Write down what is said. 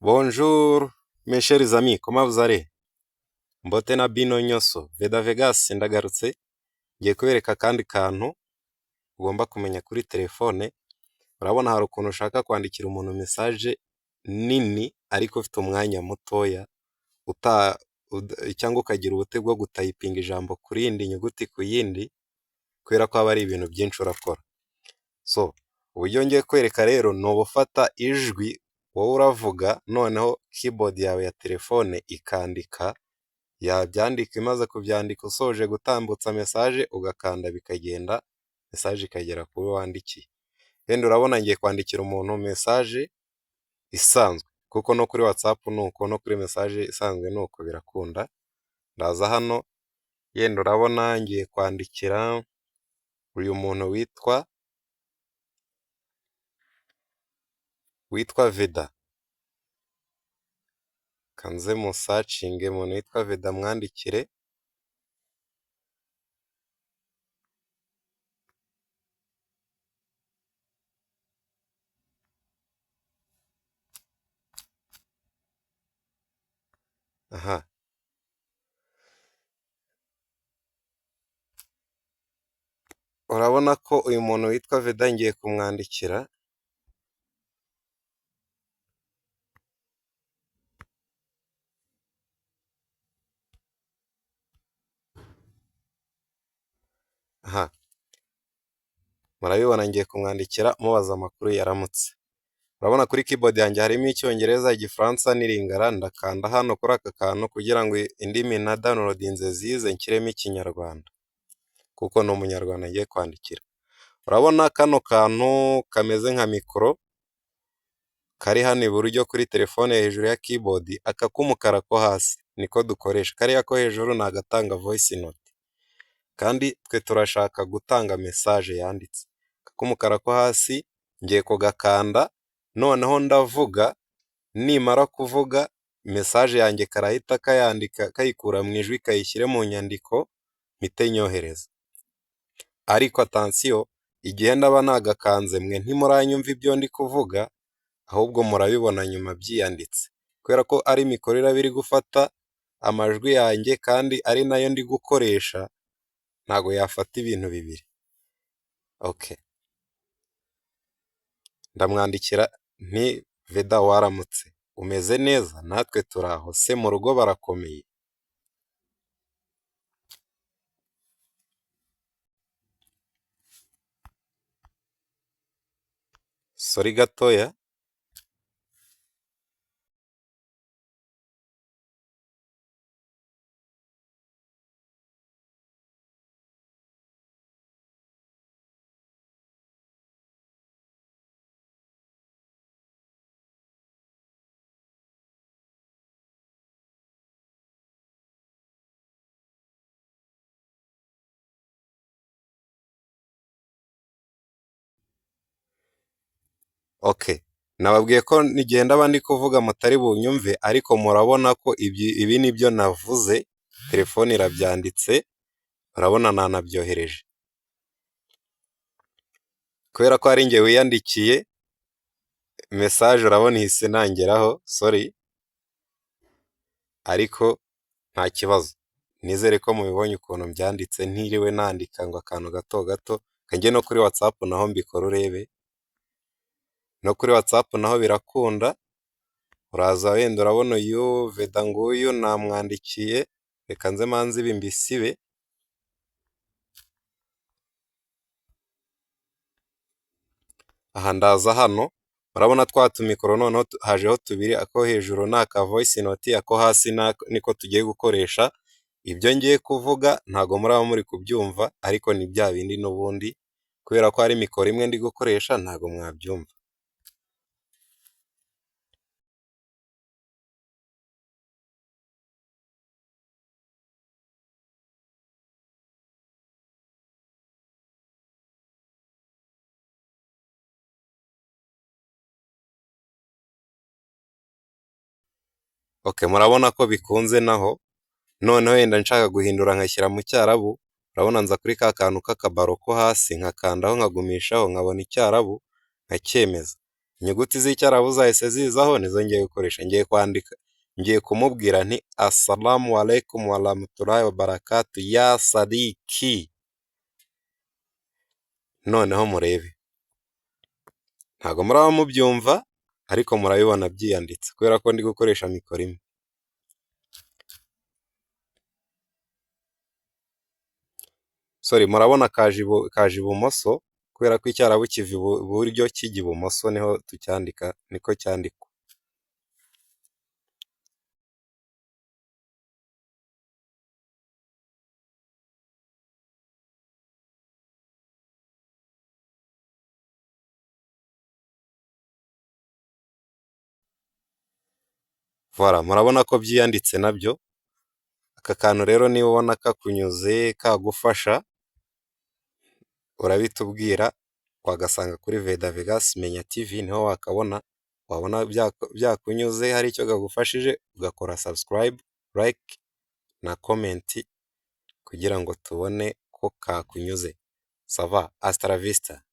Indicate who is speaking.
Speaker 1: Bonjour mes chers amis, comment vous allez? Mbote na bino nyoso, Veda Vegas ndagarutse, ngiye kubereka akandi kantu ugomba kumenya kuri telefone. Urabona hari ukuntu ushaka kwandikira umuntu message nini ariko ufite umwanya mutoya, cyangwa ukagira ubute bwo gutayipinga ijambo ku rindi, inyuguti ku yindi, kubera ko haba hari ibintu byinshi urakora. So uburyo ngiye kwereka rero ni ubufata ijwi wowe uravuga, noneho keyboard yawe ya telefone ikandika, yabyandika, imaze kubyandika usoje gutambutsa message ugakanda bikagenda, message ikagera ku wo wandikiye. Wenda urabona ngiye kwandikira umuntu message isanzwe, kuko no kuri WhatsApp ni uko, no kuri message isanzwe ni uko birakunda. Ndaza hano, yenda urabona ngiye kwandikira uyu muntu witwa Veda. Reka nze musacinge umuntu witwa Veda mwandikire. Aha. Urabona ko uyu muntu witwa Veda ngiye kumwandikira. Aha. Murabibona ngiye kumwandikira mubaza amakuru yaramutse. Urabona kuri keyboard yanjye harimo Icyongereza, Igifaransa n'Ilingala, ndakanda hano kuri aka kantu kugira ngo indimi na downloadinze zize nshyiremo Ikinyarwanda, kuko ni Umunyarwanda ngiye kwandikira. Urabona kano kantu kameze nka mikoro kari hano iburyo kuri telefone hejuru ya keyboard, aka k'umukara ko hasi niko dukoresha, kariya ko hejuru ni agatanga voice note, kandi twe turashaka gutanga message yanditse. Aka k'umukara ko hasi ngiye kugakanda, noneho ndavuga, nimara kuvuga message yanjye karahita kayandika kayikura mu ijwi kayishyire mu nyandiko, mpite nyohereza. Ariko attention, igihe ndaba nagakanze mwe ntimuranyumva ibyo ndi kuvuga, ahubwo murabibona nyuma byiyanditse, kubera ko ari mikoro iraba iri gufata amajwi yanjye kandi ari nayo ndi gukoresha, ntago yafata ibintu bibiri. Okay. Ndamwandikira nti Veda waramutse, umeze neza? Natwe turaho, se mu rugo barakomeye? Sorry gatoya. Okay. Nababwiye ko n'igihe ndaba ndi kuvuga mutari bunyumve, ariko murabona ko ibi nibyo navuze, telefone irabyanditse, urabona nanabyohereje. Kubera ko ari njye wiyandikiye message, urabona ihise nangeraho, sorry, ariko nta kibazo. Nizere ko mubibonye ukuntu mbyanditse ntiriwe nandika ngo akantu gato gato, njye no kuri WhatsApp naho mbikora urebe. No kuri WhatsApp naho birakunda, uraza wenda urabona uyu Veda nguyu namwandikiye, reka nze manze ibi mbisibe. Aha ndaza hano, murabona twa tumikoro noneho hajeho tubiri, ako hejuru ni aka voice note, ako hasi niko tugiye gukoresha. Ibyo ngiye kuvuga ntago muraba muri kubyumva, ariko ni bya bindi n'ubundi, kubera ko hari mikoro imwe ndi gukoresha ntago mwabyumva. Okay, murabona ko bikunze naho, noneho wenda nshaka guhindura nkashyira mu Cyarabu, urabona nza kuri ka kantu k'akabaro ko hasi nkakandaho nkagumishaho nkabona Icyarabu nkacyemeza. Inyuguti z'Icyarabu zahise zizaho, nizo ngiye gukoresha. Ngiye kwandika, ngiye kumubwira nti: "Assalamu alaikum warahmatullahi wabarakatuh ya sadiki." Noneho murebe, ntabwo muraba mubyumva ariko murabibona byiyanditse kubera ko ndi gukoresha mikoro imwe. Sorry, murabona kaje ibumoso kubera ko Icyarabu kiva iburyo kijya ibumoso, niho tucyandika, niko cyandikwa. Voilà, murabona ko byiyanditse nabyo. Aka kantu rero niba ubona kakunyuze, kagufasha, urabitubwira, wagasanga kuri Veda Vegas Menya TV, niho wakabona. Wabona byakunyuze, hari icyo kagufashije, ugakora subscribe, like na comment kugira ngo tubone ko kakunyuze. Ça va, hasta la vista.